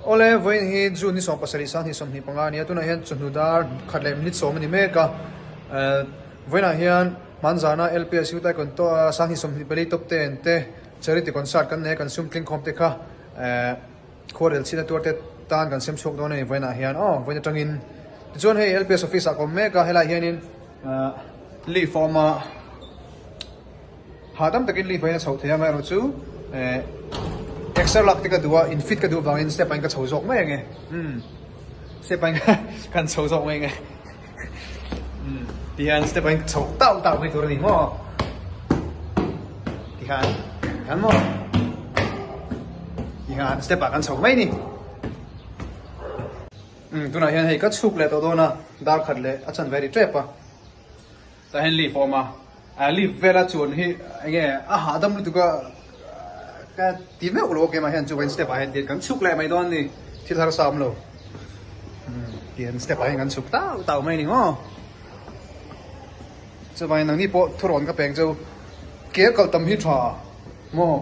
Awle, vawiin hi June ni 17 sang 25 a ni a, tunah hian chawhnu dar khat leh minute sawm a ni mek a. Vawiinah hian hmanzana LPSU Taekwondo a sang 24 top ten te charity concert kan nei a, kan sum tling khawm te kha khuarel chhina tuar te tan kan sem chhuak dawn a ni vawiinah hian aw vawiin atangin. Tichuan hei LPS office ah ka awm mek a, helaiah hianin leave a awm a. Hahdam takin leave a in a chhoh thei a, amaherawh chu eh exer lak te ka duh a, in fit ka duh vangin step ah in ka chho zawk mai ange umm step ah in kan chho zawk mai ange umm tihian step ah in chho tauh tauh mai tur a ni maw tihian tihian maw tihian step ah kan chho mai a ni umm tunah hian hei ka chhuk leh tawh dawn a dar khat leh a chanve ri tep a. Tah hian leaf a awm a, leaf vela chuan hi enge a hahdam lutuk a ka ti meuh lo a keimah hian chuvain step ah hian tian kan chhuk leh mai dawn a ni thil harsa awm lo tian step ah hian kan chhuk tau tau mai a ni maw chuvain nangni pawh thurawn ka peng chu ke a kal tam hi tha maw.